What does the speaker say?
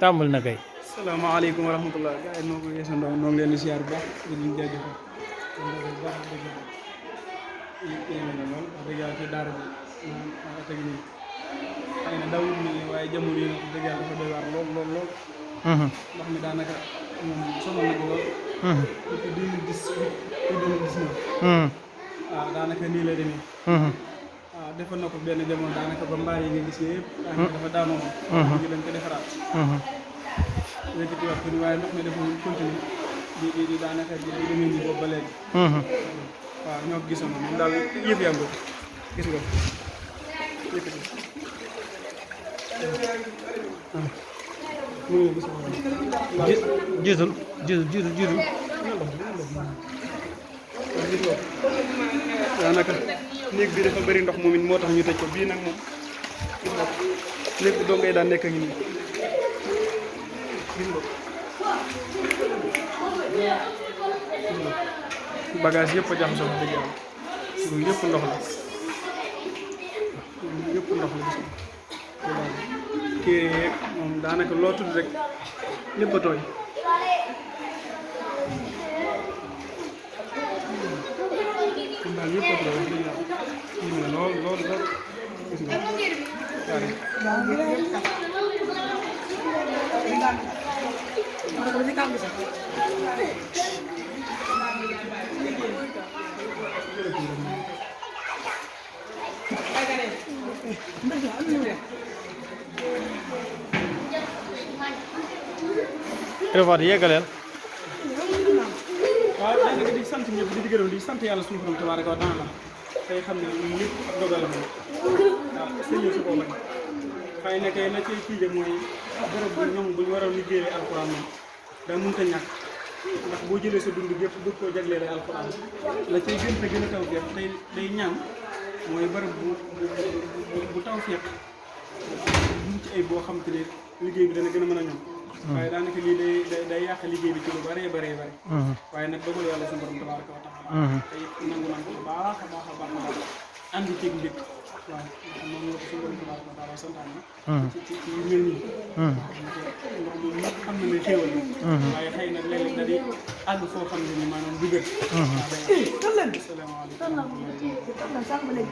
tàmbali na kay. salaamaaleykum wa rahmatulah gars yi noo ko yeesandoo noo ngi leen di siyaar bu baax di leen jaajëfal bu baax dëgg yéeme na lool wax dëgg yàlla ci daara bi maanaam teg nii xëy na dawul nii waaye jamono yi wax dëgg yàlla dafa doy waar lool lool lool. ndox mi daanaka moom sonal na ko lool. depuis 2019. waaw daanaka nii la demee. waaw defoon na ko benn jamono daanaka ba mbaar yi nga gis yëpp. daanaka dafa daanoo moom. ñu dañ ko defaraat. yëkkatiwaat ko ni waaye ndox mi dafa continué di daanaka di demee nii boobu ba léegi. waaw ñoo ko gisoon moom daal yëf yaa ngi gis nga yëkkati. jiitul. daanaka néeg bi dafa bëri ndox moom it moo tax ñu tëj ko bii nag moom gis nga néeg bi doo ngay daan nekk ak nii gis nga bagage yëpp a jaxasoo wax dëgg yàlla loolu yëpp ndox la loolu yëpp ndox la gis nga kii yeeg moom daanaka loo tudd rek lépp a tooy. daal yëpp a tooy wax dëgg yàlla gis nga lool gis nga Refaat yeggaleel. waaw daanaka di sant ñëpp di gërëm di sant yàlla suñu borom tabaaraka wa taala tey xam ne lépp ak dogal moom waaw sëñ su ko bañ xëy na kay na cay kii mooy bërëb bu ñoom bu ñu war a liggéeyee alxuraan moom daa mënta ñàkk ndax boo jëlee sa dund gépp bëgg koo jagleele alxuraan la cay gën a taw feex tey day ñaan mooy bërëb bu taw feex buñ ci ay boo xam te ne liggéey bi dana gën a mën a ñoom waaye daanaka lii day yàq liggéey bi ci lu bëree waaye nag dogal yàlla suñu borom tabaaraka wa taala te it nangu nan ko bu baax a baax ànd ceeg njëkk waaw moom la ko suñu borom tabaaraka wa taala santaane ci yu mel nii ndox moom ñëpp xam na ne xéewal la waaye xëy na léeg-léeg da di àgg foo xam ne ni maanaam du gën waaw day asalaamaaleykum